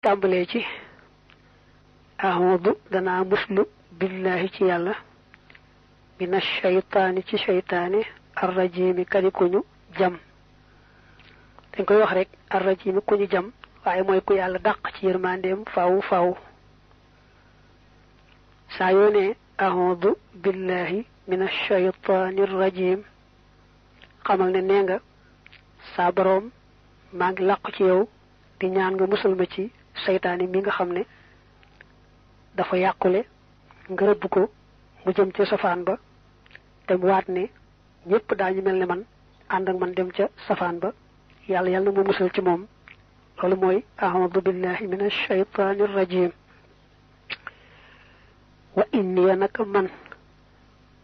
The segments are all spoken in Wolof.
tàmbalee ci a'udhu dana muslu billahi ci yàlla minash shaytaani ci shaytaani arrajimi kadi kuñu jam dañ koy wax rek arrajimi kuñu jam waaye mooy ku yàlla dàq ci yërmandeem faaw saa yoo ne a'udhu billahi minash shaytaani rajim xamal ne nee nga saa boroom maa ngi làqu ci yow di ñaan nga musal ma ci seytaane mi nga xam ne dafa yàqule nga rëbb ko mu jëm ca safaan ba te mu waat ne ñépp daañu mel ne man ànd ak man dem ca safaan ba yàlla na mu musal ci moom loolu mooy a'udhu billahi minash shaytanir rajim wa inni naka man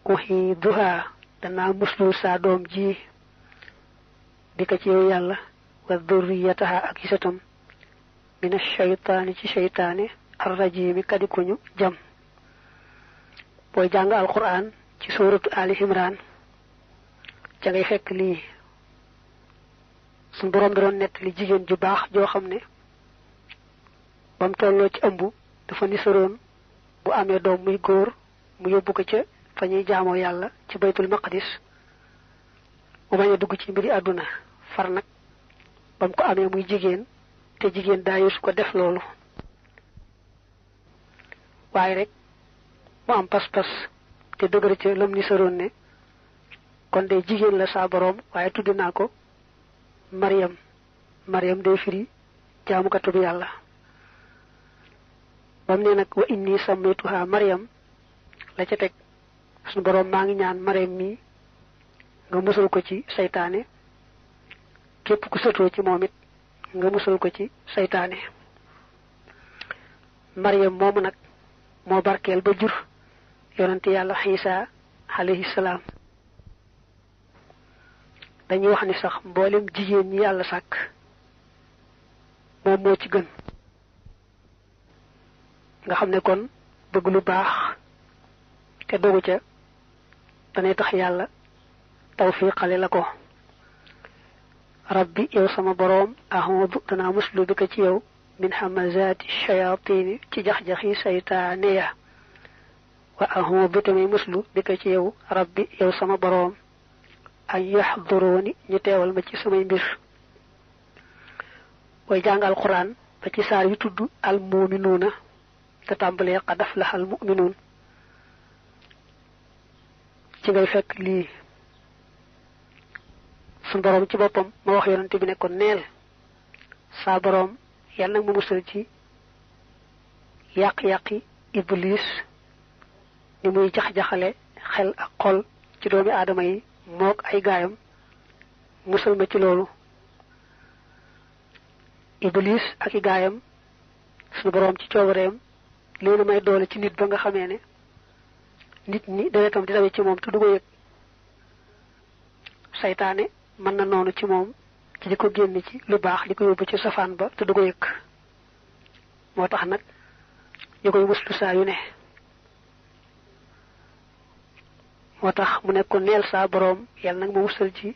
uhiduha danaa muslu saa doom ji bi ka ci yow yàlla wa dhurriyataha ak isatam minash shaytaani ci shaytaane arrajimi kadi kuñu jam booy jàng alquran ci suratu ali imran ca ngay fekk lii suñ boroom da doon nettali jigéen ju baax joo xam ne bam tolloo ci ëmb dafa nisaroon bu amee doom muy góor mu yóbbu ko ca fa ñuy jaamoo yàlla ci baytul maqdis mu bañ a dugg ci mbiri àdduna far nag bam ko amee muy jigéen te jigéen daa su ko def loolu waaye rek mu am pas-pas te dëgër ca lam nisaroon ne kon de jigéen la saa boroom waaye tudd naa ko Maryam day firi jaamukatu bi yàlla bam ne nag wa inni sammaytuha Maryam la ca teg suñu boroom maa ngi ñaan Maryam mi nga musal ko ci saytaane képp ku sëtoo ci moom it nga musal ko ci saytaane Maryam moomu nag moo barkeel ba jur yonent yàlla Isa alayhi salaam dañuy wax ni sax mboolem jigéen ñi yàlla sàkk moom moo ci gën nga xam ne kon bëgg lu baax te dogu ca danay tax yàlla tawfiqale la ko rabbi yow sama boroom a'udhu danaa muslu bi ko ci yow min hamazati shayatin ci jax-jaxi saytaane ya wa a'udhu tamay muslu bi ko ci yow rabbi yow sama boroom ay yahduruni ñu teewal ma ci samay mbir way jàngal quran ba ci saar yu tudd al mu'minuuna te tàmbalee qad aflaha al mu'minuun ci ngay fekk lii sun boroom ci boppam ma wax yonante bi ne ko neel saa boroom yàlla nag mu musal ci yàq-yàqi iblis ni muy jax-jaxale xel ak xol ci doomi aadama yi mook ay gaayam musal ma ci loolu iblis ak i gaayam suñu boroom ci coobareem leena may doole ci nit ba nga xamee ne nit ñi deretam di dawe ci moom te du ko yëg saytaane mën na noonu ci moom ci di ko génn ci lu baax di ko yóbbu ci safaan ba te du ko yëg moo tax nag ñu koy muslu saa yu ne moo tax mu ne ko neel saa boroom yàlla nag ma musal ci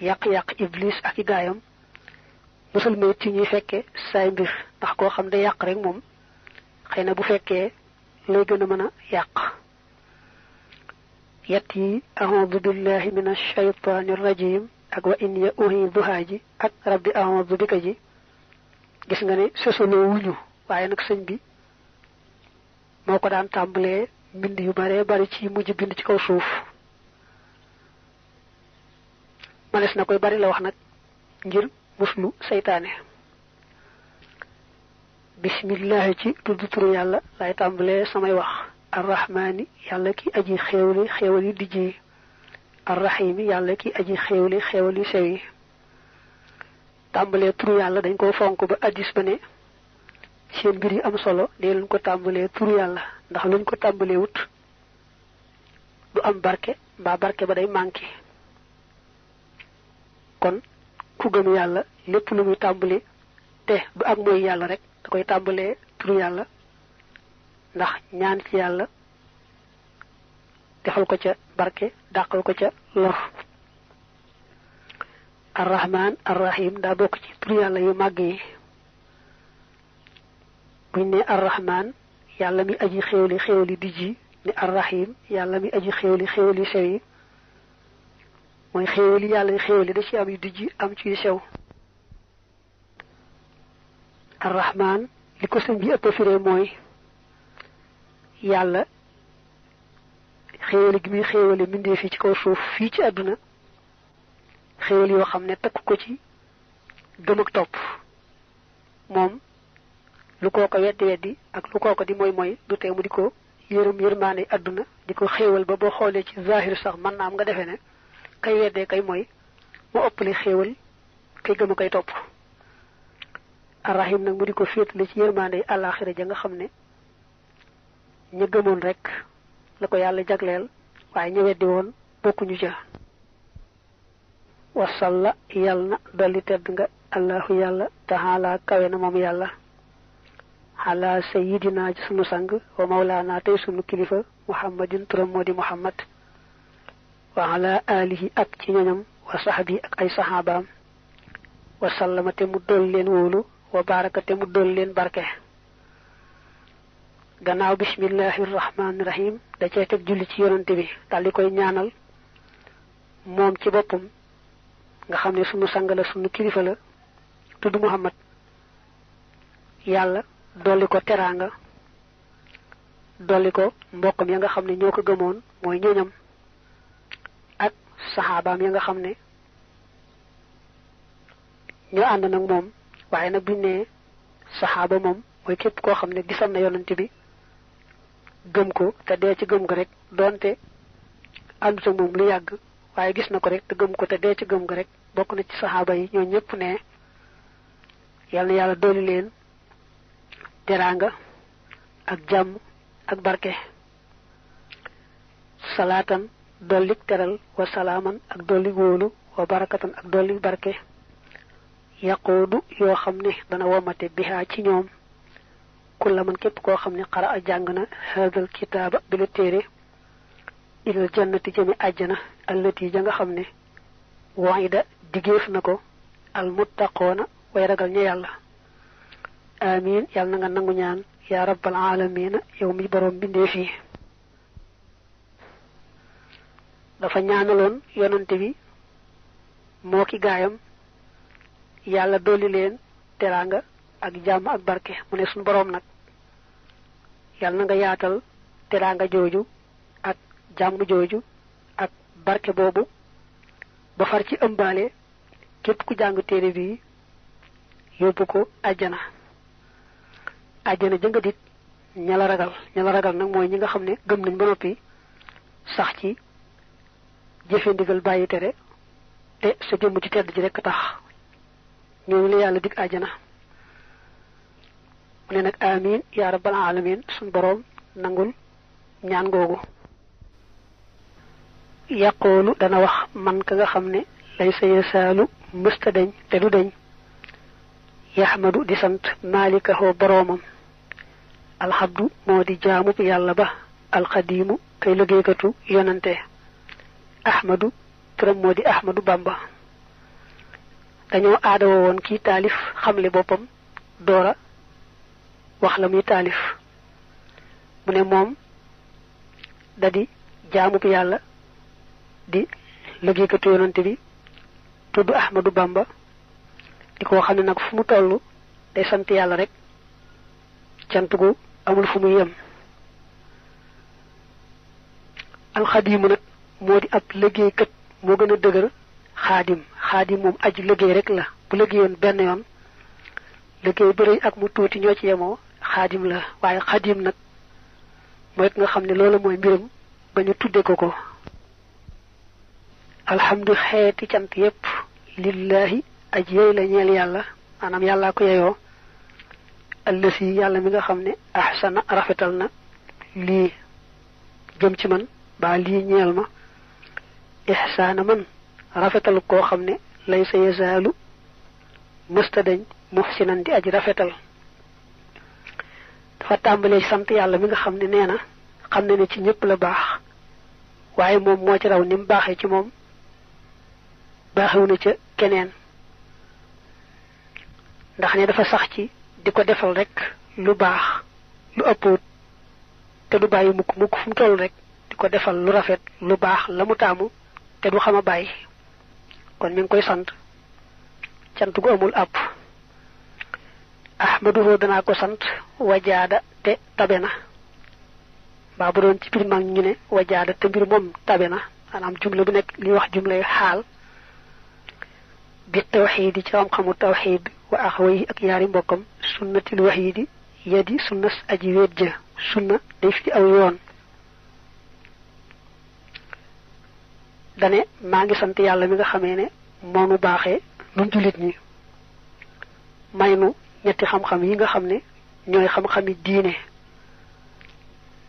yàq-yàq iblis ak i gaayam musal ma ci ñuy fekke saay mbir ndax koo xam day yàq rek moom xëy na bu fekkee lay gën a mën a yàq yett yi a'udhu billahi minash shaytanir rajim ak wa in ya uhiduha ji ak rabbi a'udhu bika ji gis nga ne sosoloo wuñu waaye nag sëñ bi moo ko daan tàmbalee mbind yu bare bari ci mujj bind ci kaw suuf manes na koy bari la wax nag ngir muslu saytaane bismillahi ci tudd turu yàlla lay tàmbalee samay wax arrahmaani yàlla ki aji xéewli xéewali dijji arrahimi yàlla ki aji xéewli xéewali sew yi tàmbalee turu yàlla dañ ko fonk ba addis ba ne seen mbir yi am solo dee luñ ko tàmbalee turu yàlla ndax luñ ko tàmbalee wut du am barke mbaa barke ba day manqué kon ku gëm yàlla lépp lu muy tàmbali te du ak mooy yàlla rek da koy tàmbalee turu yàlla ndax ñaan ci yàlla defal ko ca barke dàqal ko ca lor arrahman arrahim daa bokk ci turu yàlla yu màgg yi buñ ne arrahman yàlla mi aji xéewli di ji ni arrahim yàlla mi aji xéewli sew yi mooy xéewali yàlla xéewali da ci am yu dijji am ci yu sew. arrahman li ko sëñ bi ëpp firee mooy yàlla xéewali gi muy xéewali mbindee fii ci kaw suuf fii ci àdduna xéewal yoo xam ne takk ko ci gëm ak topp moom lu kooko weddi ak lu kooko di mooy du tee mu di ko yërmaane àdduna di ko xéewal ba boo xoolee ci zahir sax mën naa am nga defee ne kay weddee kay mooy mu ëppale xéewal kay gëm a koy topp. arrahim nag mu di ko féetale ci yërmaande àllaaxira ja nga xam ne ña gëmoon rek la ko yàlla jagleel waaye ñu weddi woon bokkuñu ca. wasalla yàlla na dolli tedd nga allahu yàlla taala kawe na moom yàlla ala sayidina ci sunu sang wa mawlaana tey sunu kilifa muhammadin turam moo di muhammad wa ala alihi ak ci ñoñam wa sahbi ak ay saxaabaam wa sallama te mu dolli leen wóolu wa baraka te mu dolli leen barke. gannaaw bismillahi rahmaani rahim da cee teg julli ci yonante bi daal di koy ñaanal moom ci boppam nga xam ne sunu sang la sunu kilifa la tudd muhammad yàlla dolli ko teraanga dolli ko mbokkam ya nga xam ne ñoo ko gëmoon mooy ñoñam ak saxaabaam ya nga xam ne ñoo ànd nag moom waaye nag buñ ne saxaaba moom mooy képp koo xam ne gisal na yonante bi gëm ko te dee ci gëm ko rek doonte àndut ak moom lu yàgg waaye gis na ko rek te gëm ko te dee ci gëm ko rek bokk na ci saxaaba yi ñoo ñëpp ne yal na yàlla dolli leen teraanga ak jàmm ak barke. salaatan dolli teral wa salaaman ak dolli wóolu wa barakatan ak dolli barke yaqoodu yoo xam ne dana womate bihaa ci ñoom kulla man képp koo xam ne xara a jàng na haadal kitaaba bi la téere ilal jannati jëmi àjjana allati ja nga xam ne waida digéef na ko al muttaqoona way ragal ña yàlla. amin yàlla na nga nangu ñaan yaa rabbal alamina yow mi boroom bindee fii. dafa ñaanaloon yonante bi moo ki gaayam yàlla dolli leen teraanga ak jàmm ak barke mu ne suñu boroom nag yàlla na nga yaatal teraanga jooju ak jàmm jooju ak barke boobu ba far ci ëmbaale képp ku jàng téere bi yóbbu ko àjjana. àjjana jënga dit ña la ragal nag mooy ñi nga xam ne gëm nañ ba noppi sax ci jëfe ndigal bàyyi tere te sa jëmm ci tedd ji rekk tax ñooñu la yàlla dig àjjana. mu ne nag amin yaa rabbal alamin suñ boroom nangul ñaan googu. yaqoolu dana wax man ka nga xam ne lay sa yasaalu mësta dañ te du dañ yaxmadu di sant maalikahoo boroomam alxabdu moo di jaamub yàlla ba alxadiimu kay liggéeykatu yonante ahmadu turam moo di ahmadu bamba. dañoo aadawa woon kii taalif xamle boppam doora wax la muy taalif mu ne moom da di jaamub yàlla di liggéeykatu yonante bi tudd ahmadu bamba di ko xam ne nag fu mu toll day sant yàlla rek cant gu amul fu muy yem. alxadiimu nag moo di ab liggéeykat moo gën a dëgër xaadim moom aji liggéey rek la bu liggéeyoon benn yoon liggéey bëri ak mu tuuti ñoo ci yemoo xaadim la waaye xaadim nag mooy nga xam ne loolu mooy mbiram ba ñu tudde ko alhamdu xeeti cant yépp lillahi aji yey la ñeel yàlla maanaam yàllaa ko yeyoo allasi yàlla mi nga xam ne ahsana rafetal na lii jëm ci man ba lii ñeel ma ihsaana man rafetal koo xam ne lay sa yasaalu mësta dañ muhsinan di aji rafetal. dafa tàmbalee sant yàlla mi nga xam ne nee na xam ne ci ñëpp la baax waaye moom moo ci raw ni mu baaxee ci moom baaxewu na ca keneen ndax ne dafa sax ci di ko defal rek lu baax lu ëppoot te du bàyyi mukk mukk fu mu toll rek di ko defal lu rafet lu baax la mu taamu te du xama bàyyi kon mi ngi koy sant cant gu amul àpp ahmaduhu danaa ko sant wajaada te tabe na mbaa bu doon ci biir mag ñu ne wajaada te mbir moom tabe na maanaam jumla bu nekk li wax jumlay xaal bi tawxiid ci xam-xamu tawxiid wa axawayhi ak yaari mbokkam sunnatil waxiidi yadi sunnas aji wéet ja sunna day fi aw yoon dane maa ngi sant yàlla mi nga xamee ne moonu baaxee nun jullit ñi may nu ñetti xam-xam yi nga xam ne ñooy xam-xami diine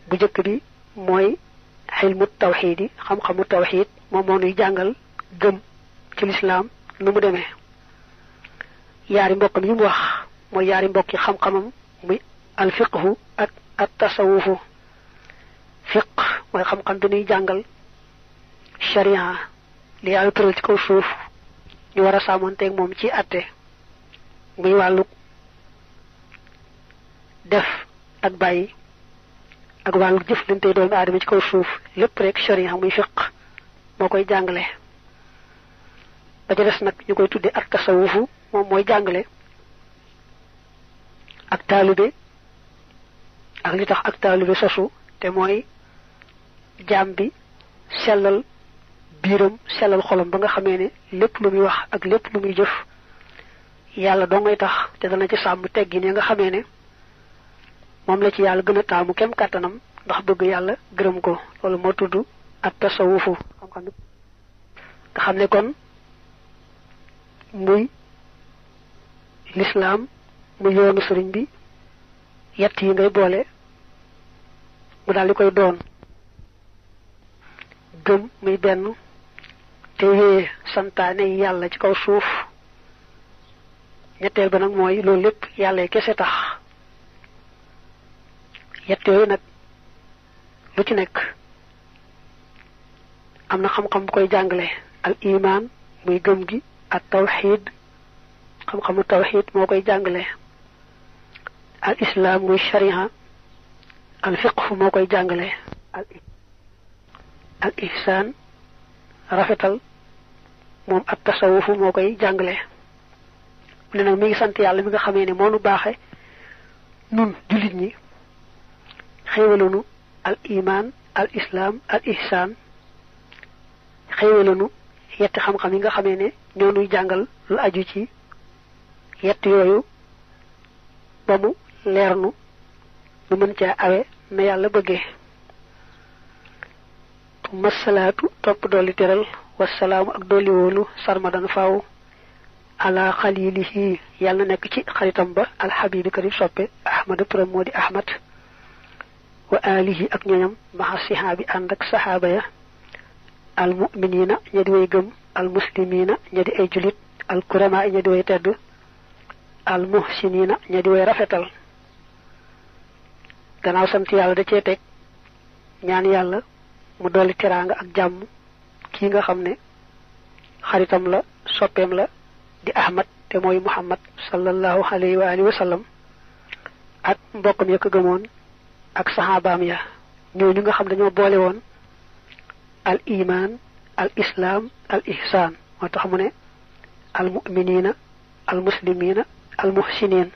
bu jëkk bi mooy xilmu tawxiid yi xam-xamu tawxiid moom moo nuy jàngal gëm ci lislaam nu mu demee yaari mbokkam yi mu wax mooy yaari mbokki xam-xamam muy alfiqhu ak at tasawufu fiq mooy xam-xam bi nuy jàngal sharia li yàlla tëral ci kaw suuf ñu war a sàmmonteeg moom ci atte muy wàllu def ak bàyyi ak wàllu jëflante doomu aadama ci kaw suuf lépp rek sharia muy fiq moo koy jàngale ba ca des nag ñu koy tudde ak tasawufu moom mooy jàngale ak taalibe ak li tax ak taalibe sosu te mooy jaam bi sellal biiram sellal xolam ba nga xamee ne lépp lu muy wax ak lépp lu muy jëf yàlla doo ngay tax te dana ci sàmm teggin ya nga xamee ne moom la ci yàlla gën a taamu kem kàttanam ndax bëgg yàlla gërëm ko loolu moo tudd ak tasawufu xam-xam nga xam ne kon muy lislaam muy yoonu sëriñ bi yett yi ngay boole mu daal di koy doon gëm muy benn te wéye santaane yàlla ci kaw suuf ñetteel ba nag mooy loolu lépp yàlla kese tax yett yooyu nag lu ci nekk am na xam-xam bu koy jàngale al iman muy gëm gi ak tawxiid xam-xamu tawxiid moo koy jàngale al islam muy sharia al fiqh moo koy jàngale al ihsaan rafetal moom ak tasawufu moo koy jàngale mu ne nag mi ngi sant yàlla mi nga xamee ne moo nu baaxe nun jullit ñi xéewalanu al iman al islam al ihsaan xéewalanu yetti xam-xam yi nga xamee ne ñoo nuy jàngal lu aju ci yett yooyu ba mu leer nu nu mën caa awe na yàlla bëggee masalaatu topp dolli teral wasalaamu ak dolli wóolu sarmadan faaw ala xalilihi yàlla nekk ci xaritam ba alxabibi kadi soppe ahmada turam moo di ahmad wa alihi ak ñoñam maxa sihaabi ànd ak saxaaba ya almuminina ña di way gëm almuslimina ña di ay julit alkurama ña di way tedd almuhsinina ña di way rafetal gannaaw sant yàlla da cee teg ñaan yàlla mu dolli teraanga ak jàmm kii nga xam ne xaritam la soppeem la di ahmad te mooy muhammad sallallahu alayhi wa alihi wa sallam ak mbokkam ya ko gëmoon ak saxaabaam ya ñooñu nga xam dañoo boole woon al iman al islam al ihsaan moo tax mu ne al muminina al muslimina al muhsinin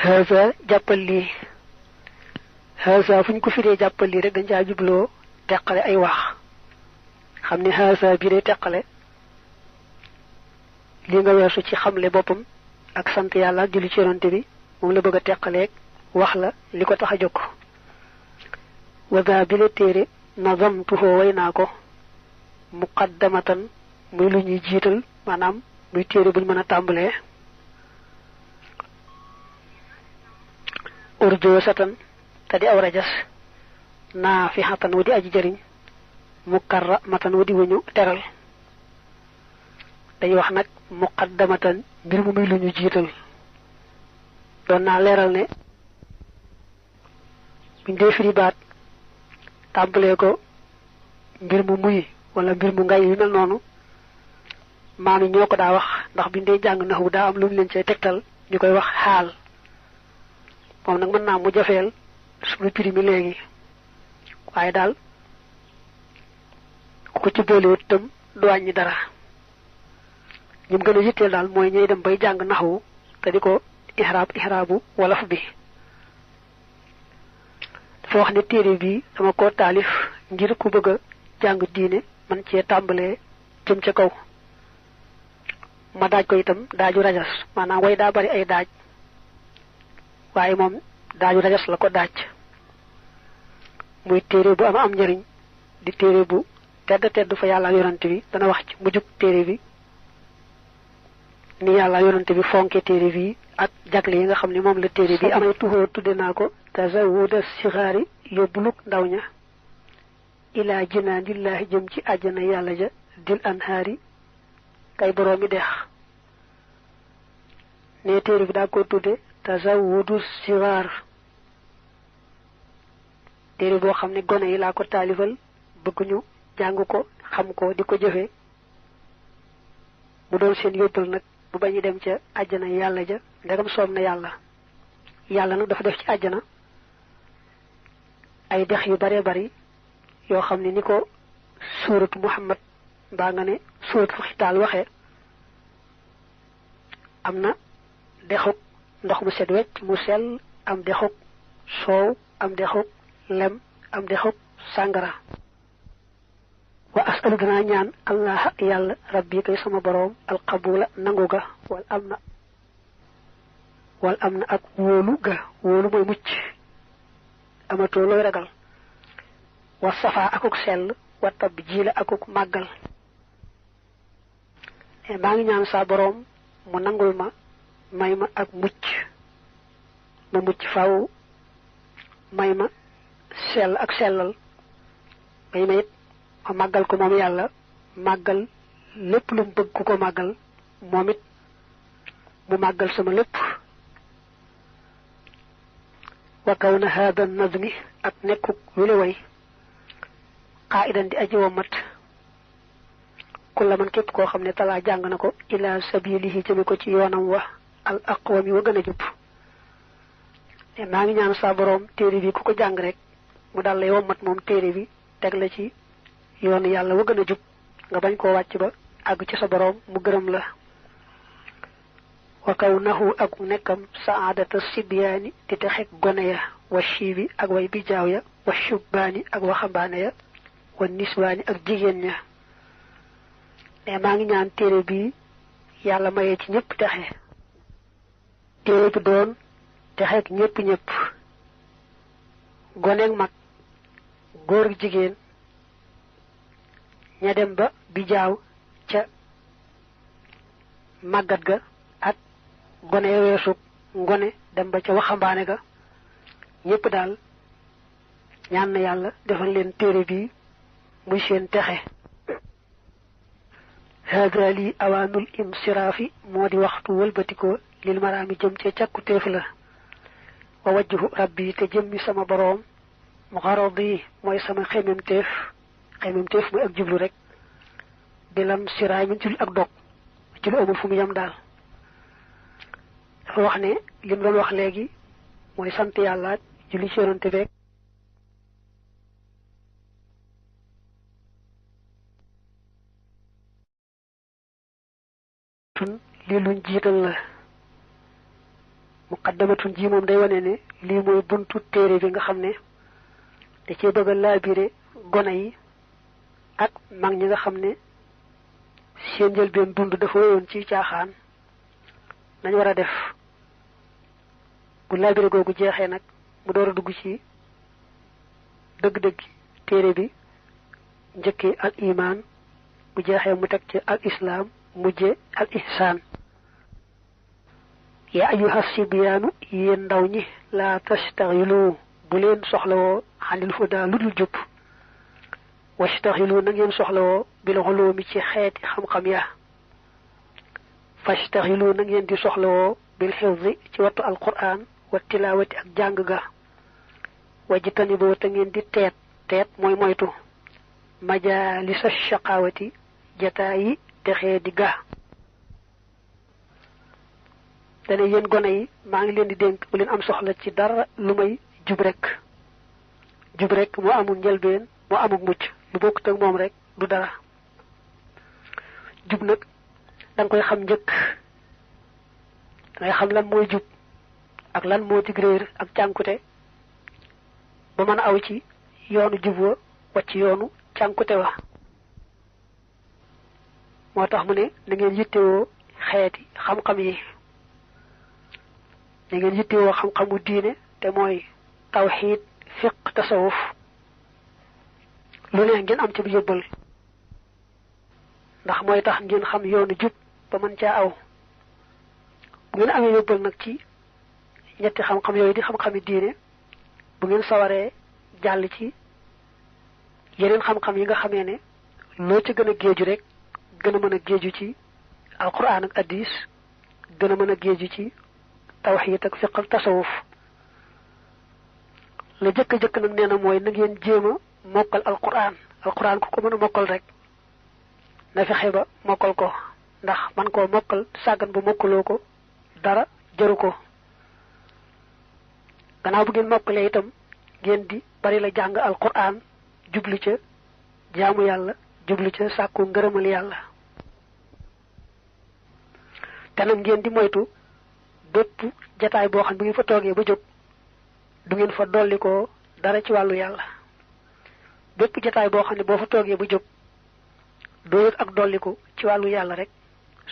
haza jàppal lii haza fu ñu ko firee jàppal lii rek dañ caa jubloo teqale ay wax xam ne haza bi day teqale li nga weesu ci xamle boppam ak sant yàlla ak julli ci yonante bi moom la bëgg a teqaleeg wax la li ko tax a jóg waga bi la téere nazamtuhoo way naa ko muqaddamatan muy lu ñuy jiital maanaam muy téere buñ mën a tàmbalee urjo satan te di aw rajas naa fi xatan wu di aji jëriñ mukarra matan wu di wuñu teral dañuy wax nag muqaddamatan mbir mu muy lu ñu jiital doon naa leeral ne buñ dee firi baat tàmbalee ko mbir mu muy wala mbir mu ngay yu mel noonu maam yi ñoo ko daa wax ndax biñ dee jàng naxu daa am lu mu leen cay tegtal ñu koy wax xaal moom nag mën naa mu jafeel suñu prix mi léegi waaye daal ku ko ci boolewut itam du wàññi dara ñim gën a yitteel daal mooy ñuy dem bay jàng naxwu te di ko ihraabu wolof bi dafa wax ne téere bi dama ko taalif ngir ku bëgg a jàng diine man cee tàmbalee jëm ca kaw ma daaj ko itam daaju rajas maanaam way daa bari ay daaj waaye moom daaju rajas la ko daaj muy téere bu am njariñ di téere bu tedd fa yàlla yonante bi dana wax ci mujjug téere bi ni yàlla yonante bi fonke téere bi ak jagle yi nga xam ne moom la téere bi amay tuxoo tudde naa ko tazawuda sixaari yóbbuluk ndaw ña ilaa jinaanillahi jëm ci àjjana yàlla ja dil anhaari kay boroomi dex ne téere bi daa ko tudde tazawudu sixaar téere boo xam ne gone yi laa ko taalifal bëgg ñu jàng ko xam ko di ko jëfe mu doon seen yóbbal nag bu bañu dem ca àjjana yàlla ja ndegam soob na yàlla nag dafa def ci àjjana ay dex yu bare bari yoo xam ne ni ko suuratu Muhammad mbaa nga ne suuratu Xitaal waxe am na dexuk ndox mu set wecc mu sell am dexuk soow am dexuk lem am dexuk sàngara wa asalu danaa ñaan allah yàlla rabbi kay sama boroom alqabula nangu ga wal am na ak wóolu ga wóolu mooy mucc amatoo looy ragal wa safa akuk sell wa tab jiila akuk màggal maa ngi ñaan sa boroom mu nangul ma may ma ak mucc ma mucc faw may ma sell ak sellal may ma it ma màggal ko moom yàlla màggal lépp lu mu bëgg ku ko màggal moom it mu màggal sama lépp wa kaw na haada nazmi ak nekkuk wile way qaa'idan di aji womat kulla man képp koo xam ne talaa jàng na ko ila sabilihi jëme ko ci yoonam wa al aqwami wa gën a jub maa ngi ñaan sa boroom téere bi ku ko jàng rek mu dal lay womat moom téere bi teg la ci yoon yàlla wa gën a jub nga bañ koo wàcc ba àgg ci sa boroom mu gërëm la wa kaw naxu ak nekkam saadata sibyaani di texeg gone ya wa shiibi ak way bijaaw ya wa shubbaani ak waxambaane ya wa niswaani ak jigéen ña maa ngi ñaan téere bi yàlla mayee ci ñëpp texe téere bi doon texeg ñëpp goneeg mag góor ak jigéen ña dem ba bijaaw ca màggat ga ak gone ya weesu ngone dem ba ca waxambaane ga ñëpp daal ñaan na yàlla defal leen téere bi muy seen texe hada li awaanul imsiraafi moo di waxtu wëlbatikoo lil maraami jëm ca càkku téef la wa wajhu rabbi te jëmmi sama boroom mu xaradi mooy sama xememteef mooy ak jublu rek bilan siraay min ci lu ak dog ci lu amul fu mu yem daal dafa wax ne li mu doon wax léegi mooy sant yàlla julli ci yonante beeg lii luñ jiital la muqaddamatun ji moom day wane ne lii mooy buntu téere bi nga xam ne da cee bëgg a laabire gone yi ak mag ñi nga xam ne seen njëlbeen dund dafa woyoon ci caaxaan nañ war a def bu laabire googu jeexee nag mu door a dugg ci dëgg-dëgg téere bi njëkkee al iman bu jeexee mu teg ci al islam mujje al ihsaan yaa ayyuha sibyaanu yéen ndaw ñi laa tastaxilu bu leen soxlawoo xanil huda lu dul jub wastaxilu na ngeen soxlawoo bil ulumi ci xeeti xam-xam ya fastaxilu na ngeen di soxlawoo bil xifzi ci wattu alquran wa tilawati ak jàng ga wajitani boo te ngeen di teet mooy moytu majalisa shaqawati jataa yi texee di ga dana yéen gone yi maa ngi leen di dénk bu leen am soxla ci dara lu may jub rek moo amul njëlbeen moo amul mucc lu bokkut ak moom rek du dara jub nag danga koy xam njëkk dangay xam lan mooy jub ak lan moo dig réer ak cànkute ba mën a aw ci yoonu jub wa wacc yoonu cànkute wa moo tax mu ne na ngeen yittewoo xeeti xam-xam yi na ngeen yittewoo xam-xamu diine te mooy tawxiid fiq tasawuf lu ne ngeen am ci bu yóbbal ndax mooy tax ngeen xam yoonu jub ba mën caa aw bu ngeen amee yóbbal nag ci ñetti xam-xam yooyu di xam-xami diine bu ngeen sawaree jàll ci yeneen xam-xam yi nga xamee ne loo ci gën a géeju rek gën a mën a géeju ci alquran ak hadis gën a mën a géeju ci tawxiid ak fiq ak tasawuf la jëkk nag nee na mooy na ngeen jéem a mokkal alquran ku ko mën a mokkal rek na fexe ba mokkal ko ndax man koo mokkal sàggan bu mokkaloo ko dara jaru ko gannaaw bu ngeen mokkalee itam ngeen di bari la jàng alquran jublu ca jaamu yàlla jublu ca sàkku ngërëmal yàlla te nag ngeen di moytu bépp jataay boo xam bu ngeen fa toogee ba jóg du ngeen fa dolli ko dara ci wàllu yàlla bépp jataay boo xam ne boo fa toogee ba jóg doo yëg ak dolliku ci wàllu yàlla rek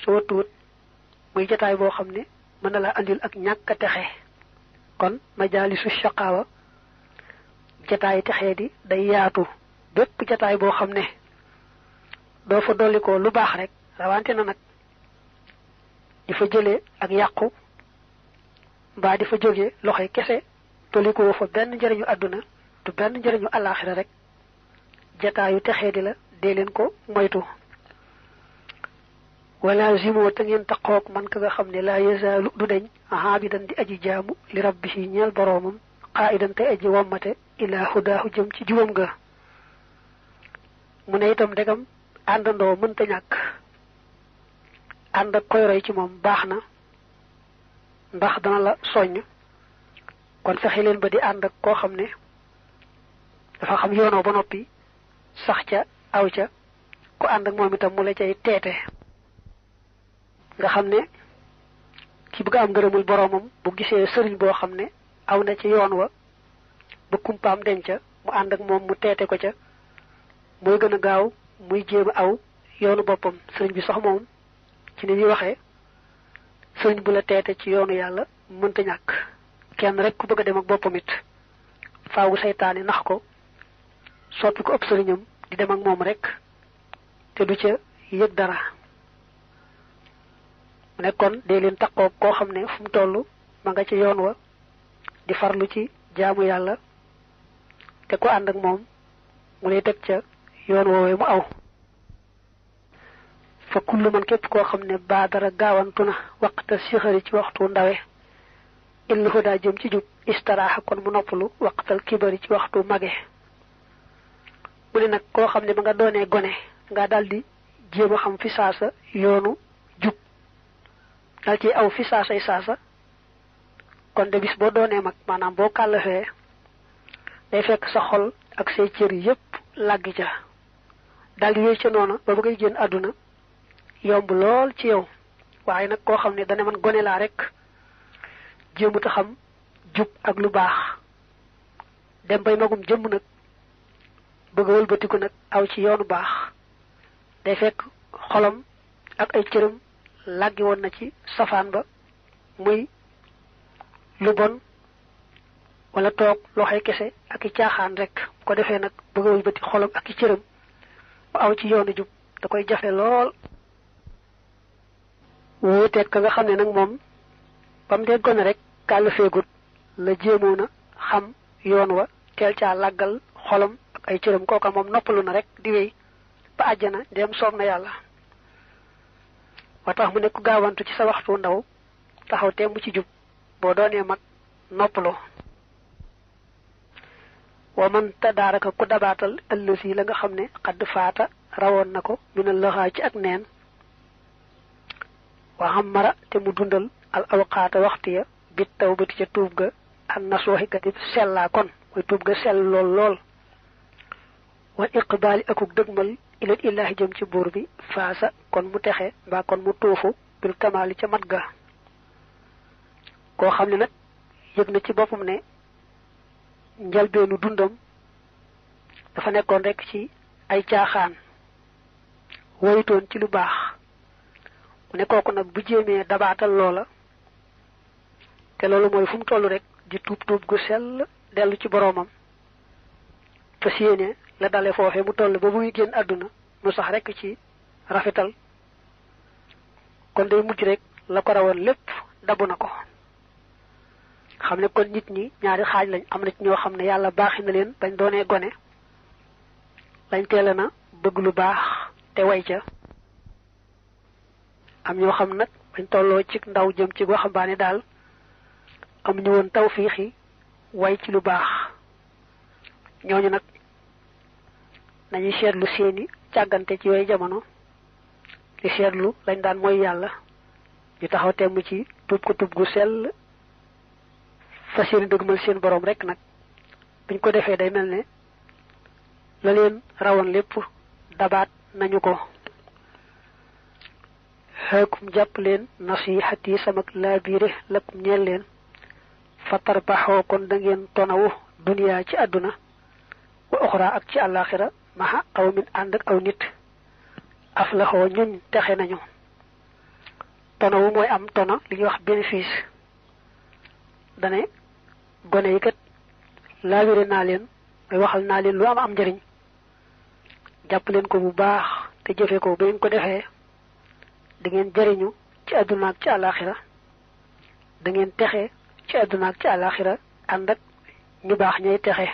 soo tuut muy jataay boo xam ne mën na laa andil ak ñàkk a texe kon majaalisu shaqaawa jataay texee di day yaatu bépp jataay boo xam ne doo fa dollikoo lu baax rek rawante na nag di fa jëlee ak yàqu mbaa di fa jógee loxoy kese dollikoo fa benn njëriñu àdduna du benn njëriñu àllaaxira rek jataayu texee di la dee leen ko moytu wala zimoo te ngeen taqoog man ka nga xam ne laa yazaalu du deñ aabidan di aji jaamu li rabbihi ñeel boroomam qaa'idan te aji wommate ilaa hudaahu jëm ci jubam ga mu ne itam ndegam àndandoo mënta ñàkk ànd ak koy roy ci moom baax na ndax dana la soññ kon fexe leen ba di ànd ak koo xam ne dafa xam yoonoo ba noppi sax ca aw ca ku ànd ak moom itam mu la cay teete nga xam ne ki bëgg am ngërëmul boroomam bu gisee sëriñ boo xam ne aw na ci yoon wa ba kumpaam denca mu ànd ak moom mu teete ko ca mooy gën a gaaw muy jéem a aw yoonu boppam sëriñ bi sax moom ci ni ñuy waxee sëriñ bu la teete ci yoonu yàlla mënta ñàkk kenn rek ku bëgg a dem ak boppam it faawu seytaane nax ko soppi ko ëpp sëriñam di dem ak moom rek te du ca yëg dara mu ne kon dee leen taqoo koo xam ne fu mu toll ma nga ci yoon wa di farlu ci jaamu yàlla te ku ànd ak moom mu lay teg ca yoon woowee mu aw fa kullu man képp koo xam ne baadara gaawantu na waqta sixari ci waxtu ndawe illu hudaa jëm ci jub istaraaxa kon mu noppalu waqtal kibari ci waxtu mage mu ne nag koo xam ne ba nga doonee gone nga daldi jéem a xam fi saasa yoonu jub dal ci aw fi saasay saasa kon de bis boo doonee mag maanaam boo kàllafee day fekk sa xol ak say cër yépp làggi ca daldi wéy ca noona ba ngay génn àdduna yomb lool ci yow waaye nag koo xam ne dana man gone laa rek jéemut a xam jub ak lu baax dem bay magum jëmm nag bëgg a wëlbatiku nag aw ci yoonu baax day fekk xolam ak ay cëram làggi woon na ci safaan ba muy lu bon wala toog loxoy kese ak i caaxaan rek bu ko defee nag bëgg a wëlbati xolam ak i cëram mu aw ci yoonu jub da koy jafe lool wuuteeg ka nga xam ne nag moom ba mu dee gone rek kàll feegut la jéemoon a xam yoon wa teel caa làggal xolam ak ay cëram kooka moom noppalu na rek di wéy ba àjjana dem soob na yàlla wa tax mu ne ku gaawantu ci sa waxtu ndaw taxaw temm ci jub boo doonee mag noppaloo wa man tadaaraka ku dabaatal ëllësi la nga xam ne xadd faata rawoon na ko mina laxaa ci ak neen wa xammara te mu dundal al awqaata waxtu ya bit tawbati ca tuub ga an nasuuxi ka di sellaa kon mooy tuub ga sell lool lool wal iqbaali akuk dëgmal ilal illaahi jëm ci buur bi faasa kon mu texe mbaa kon mu tuufu bil kamaali ca mat ga koo xam ne nag yëg na ci boppam ne njalbeenu dundam dafa nekkoon rekk ci ay caaxaan woyutoon ci lu baax mu ne kooku nag bu jéemee dabaatal loola te loolu mooy fu mu toll rek di tuub tuub gu sell dellu ci boroomam te yéene la dale foofe mu toll ba muy génn àdduna mu sax rekk ci rafetal kon day mujj rek la ko rawoon lépp dabu na ko xam ne kon nit ñi ñaari xaaj lañ am na ci ñoo xam ne yàlla baaxi na leen bañ doonee gone lañ teela na bëgg lu baax te way ca am ñoo xam nag bañ tolloo ci ndaw jëm ci waxambaane daal am ñu woon tawfiixi way ci lu baax ñooñu nag nañuy seetlu seeni càggante ci yooyu jamono di seetlu lañ daan mooy yàlla ñu taxaw temm ci tuub ko tuub gu sell fas yéene dëgmal seen borom rek nag buñ ko defee day mel ne la leen rawoon lépp dabaat nañu ko xeekum jàpp leen nasihati samak laabiire lakum ñeel leen fatar baxoo kon da ngeen tonawu duniyaa ci àdduna wa oxra ak ci àllaaxira maxa aw min ànd ak aw nit aflaxoo ñuñ texe nañu tonawu mooy am tona li ñuy wax bénéfice dane gone yi kat laabire naa leen mooy waxal naa leen lu am njëriñ jàpp leen ko bu baax te jëfe ko ba ngeen ko defee da ngeen jëriñu ci àdduna ak ci àllaaxira da ngeen texe ci àdduna ak ci àllaaxira ànd ak ñu baax ñay texe